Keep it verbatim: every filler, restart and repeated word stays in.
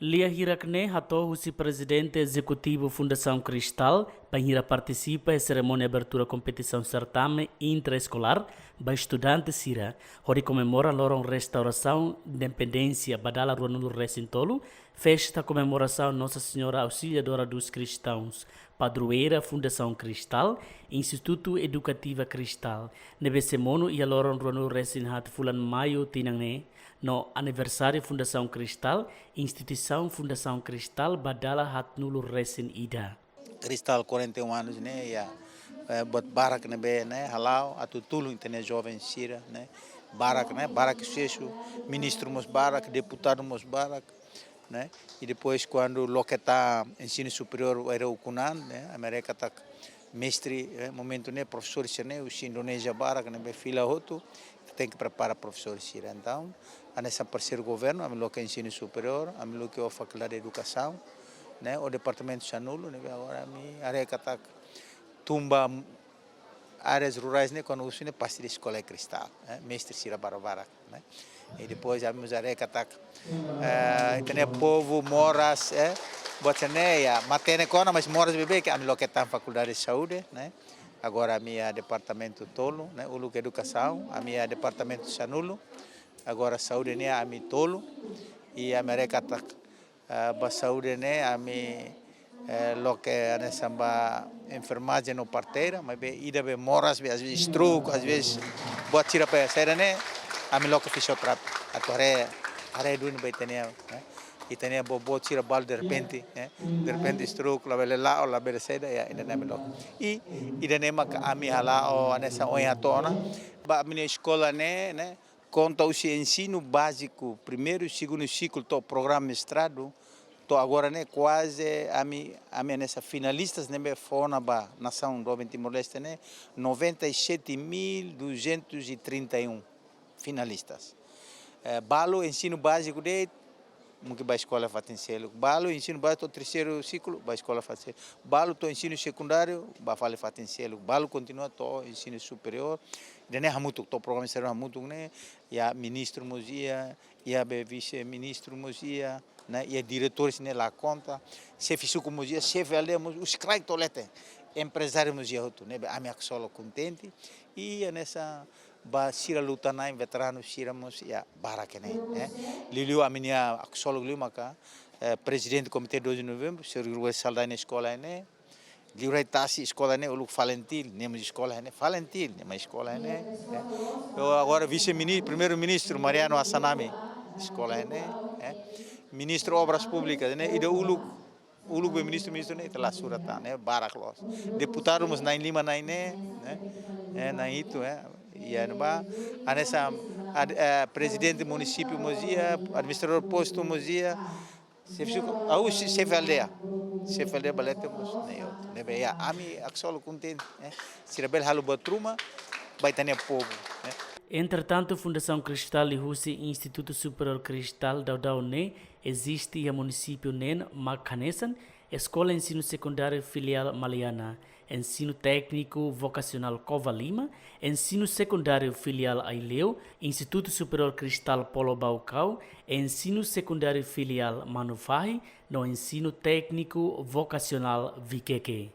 Lia hirak ne'e hato'o husi Prezidente Ezekutivu Fundasaun Cristal, bainhira partisipa iha serimónia abertura kompetisaun sertame intraeskolár ba estudante sira, hodi komemora loron restaurasaun independénsia ba dala ruanulu resin tolu, festa komemorasaun Nossa Senhora Auxiliadora dos Cristãos, padroeira Fundasaun Cristal, Institutu Edukativa Cristal, ne'ebé sei monu iha loron ruanulu resin haat fulan Maiu tinan ne'e, no aniversáriu Fundasaun Cristal, instituisaun Fundasaun Cristal ba dala haatnulu resin ida. Cristal quarenta e um anos ne'e, iha, eh, buat barak ne'ebé ne'e hala'o atu tulun ita-nia joven sira ne'e, barak ne'e, barak susesu, ministru mós barak, deputadu mós barak ne'e. I depois kuandu loke tan ensinu superiór wainhira ukun an ne'e, ami haree katak mestre, eh, momentu ne'e profesór sira ne'e husi Indonézia barak ne'ebé fila hotu, ita tenke prepara profesór sira. Entaun, hanesan parseiru governu, ami loke ensinu superiór, ami loke ho Fakuldade Edukasaun ne'e, ho Departamentu sanulu ne'ebé agora ami haree katak tun ba áreas rurais ne'e, kuandu husu ne'e pasti dehan eskola Cristal, eh, mestre sira barak-barak ne'e. I depois ami mós haree katak, eh, ita-nia povu moras, eh, buat sira ne'e iha matenek ona, mas moras beibeik ami loke tan Fakuldade Saúde ne'e. Agora ami iha departamentu tolu ne'e, uluk Edukasaun, ami iha departamentu sanulu. Agora Saúde ne'e ami tolu. I ami haree katak, eh, ba saúde ne'e ami, eh, loke hanesan ba enfermajen no parteira, maibé ida be moras be, às vezes stroke, às vezes buat sira be saida ne'e, ami loke fisioterapia. Atu haree, haree duni ba ita-nia, eh, ita-nia boboot sira balu derrepente, eh, derrepente stroke, labele la'o, labele saida, ya, ida-ne'e ami loke. I ida-ne'e maka ami hala'o hanesan ohin hato'o ona. Ba ami-nia eskola ne'e, ne'e, konta husi ensinu báziku, primeiru, segundu siklu, to'o programa mestradu, to'o agora ne'e kuaze ami, ami hanesan finalistas ne'ebé fó ona ba nasaun doben Timor-Leste ne'e, noventa e sete mil duzentos e trinta e um finalistas. Eh, balu ensinu báziku de'it, mungkin ba eskola fatin seluk. Balu ensinu báziku to'o terseiru siklu, ba eskola fatin seluk. Balu to'o ensinu sekundáriu, ba fali fatin seluk. Balu kontinua to'o ensinu superiór. Ida-ne'e hamutuk, to'o programa mestradu hamutuk ne'e, iha ministru mós iha, iha be vise-ministru mós iha, ne'e, iha diretores ne'e la konta, xefe suku mós iha, xefe aldeia mós, husi kraik to'o leten, emprezáriu mós iha hotu, ne'ebé ami haksolok kontente, i hanesan ba sira luta-na'in veteranu sira mós iha barak ne'e, eh. Liuliu ami-nia haksolok liu maka, eh, Prezidente Komité doze de Novembro, señór Rui Saldanha eskola ne'e, liurai tasi eskola ne'e, uluk Falintil, ne'e mós eskola ne'e, Falintil, ne'e mós eskola ne'e, eh. Yo agora vise-mini-, primeiru-ministru Mariano Assanami, eskola ne'e, eh. Ministru Obras Públikas ne'e, ida uluk, uluk be ministru, ministru ne'e, ita la sura tan ne'e, barak loos. Deputadu mós na'in-lima na'in ne'e, eh, eh, na'in-hitu, eh, iha ne'ebá, hanesan ad-, eh, prezidente munisípiu mós iha, administradór postu mós iha, xefe suku, ah, husi xefe aldeia. Xefe aldeia ba leten mós, ne'e, yo. Ne'ebé, ya, ami haksolok kontente, eh. Sira bele halo buat ruma ba ita-nia povu, eh. Entretantu, Fundasaun Cristal liuhusi Institutu Superiór Cristal daudaun ne'e eziste iha munisípiu neen mak hanesan, Eskola Ensinu Sekundáriu Filiál Maliana, Ensinu Tékniku Vokasionál Covalima, Ensinu Sekundáriu Filiál Aileu, Institutu Superiór Cristal Polo Baucau, Ensinu Sekundáriu Filiál Manufahi, no Ensinu Tékniku Vokasionál Viqueque.